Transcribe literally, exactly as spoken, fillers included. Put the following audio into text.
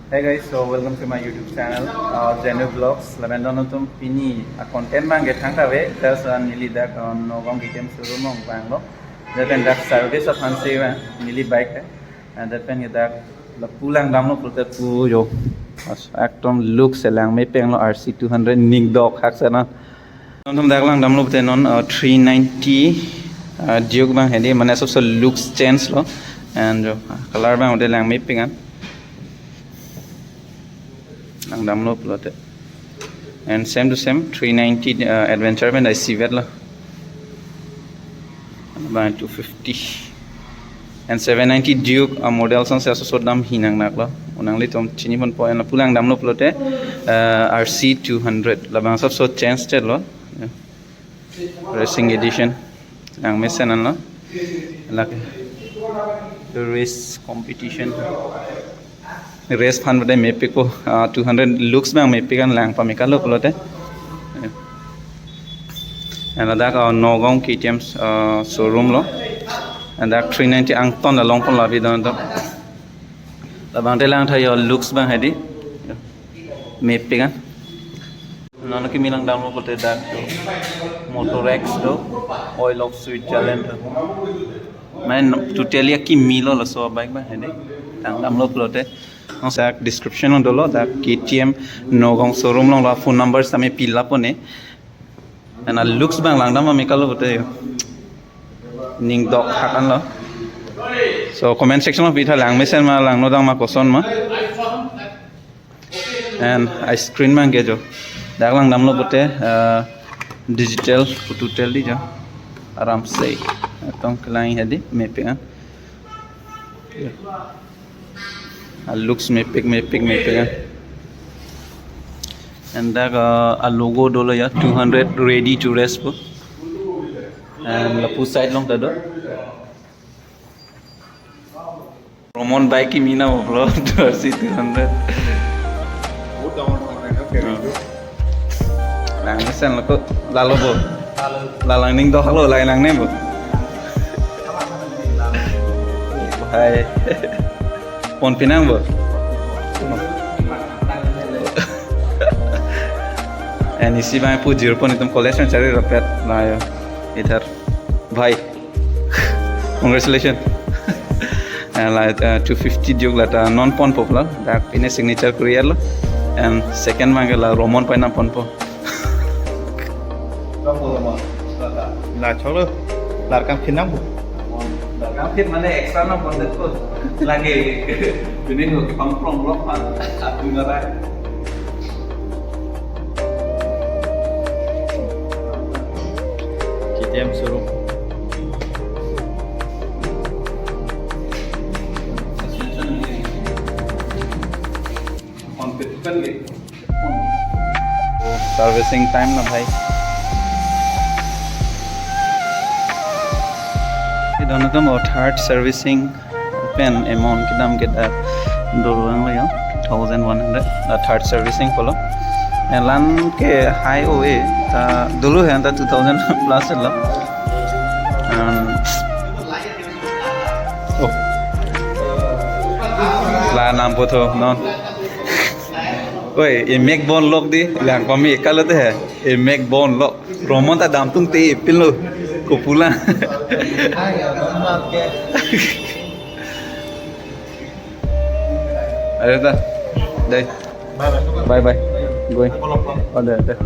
Hey guys, so welcome to my YouTube channel, uh, Jenu Vlogs. Lapen don atum pini a content abang ke thangta ave, just, uh, neli dak, uh, Nagaon K T M showroom along vanglo. Lapen dak service aphansi vang neli bike ke. And lapen ke dak lapu langdamlo pulote pu jo. As ekdom looks langmepiklo, R C two hundred ning dokhak sana. Non atum dak langdamlo pulote non, uh, three ninety, uh, Duke abang hedi, mane sob so looks change lo. And jo, uh, color abang ude langmepik an. Langdamlo pulote. And same to same, three ninety, uh, Adventure pen isi vetlo. Abang two fifty. And seven ninety Duke, uh, model song se aso so dam hinang naklo. Nanglitum chiniponpo, and lapu langdamlo pulote, uh, R C two hundred. Labang sob so change lo. Yeah. Racing edition. Langmesen anlo. Lake race competition. Race aphan bade mepikpo, ah, two hundred looks abang mepik an lang pamekalo pulote. And ladak, ah, Nagaon K T M, ah, showroom lo. And dak three ninety angton along pon labi don to. Labangte langtha jo looks abang hedi. Mepik an. Non kimi langdamlo pulote dak do. Motorex do. Oil of Switzerland do. Mane totally akimi lo laso bike abang hedi. Langdamlo pulote. Non dak description along dolo, dak K T M Nagaon showroom along la phone number sami pilapone. And a looks abang langdam pamekalo pulote jo. Ning dokhak anlo. So comment section along pitha, langmesen ma, langno dang ma, koson ma. And a screen abang ke jo. Dak langdamlo pulote, uh, digital photo tel di jo. Aram se. Ekdom kelang hedi, mepik an. A looks mepik, mepik, mepik an. And dak, uh, a logo dolo jo, two hundred ready to race pu. And lapu side along ta do. Roman bike kimi na bo pulo, R C two hundred. Langni sen lo ko, lalo bo. Lalang ning dohak lo, lai nangne bo. Hai. Ponpi nang bo. And isi abang pu zero point itum college pen chari rapet na jo. Idhar. Bhai. Congratulations. And la, uh, two fifty Duke lata non ponpo pulo. Dak pine signature kuriar lo. And second abang ke la Roman pai na ponpo. La cholo. Larkam phin nang bo. Larkam phin mane extra na pon det ko. Lagi. Pine ko kepang prong prong pan. Aku ngarai. K T M showroom. Servicing time na bhai. Idonatum third servicing pen amount kedam ke dak dolo ang lo jo, two thousand one hundred, the third servicing pulo. And lan ke high o e, ta dolo he ta two thousand plus lo. Um, oh. La nam po tho, non. Oi, emek bon lok di, lang pamekalo te he. Emek bon lok. Roman ta damtung te ipin lo. Kopula. Ayo ta. Dai. Bye bye. Going. Oh, dai, dai.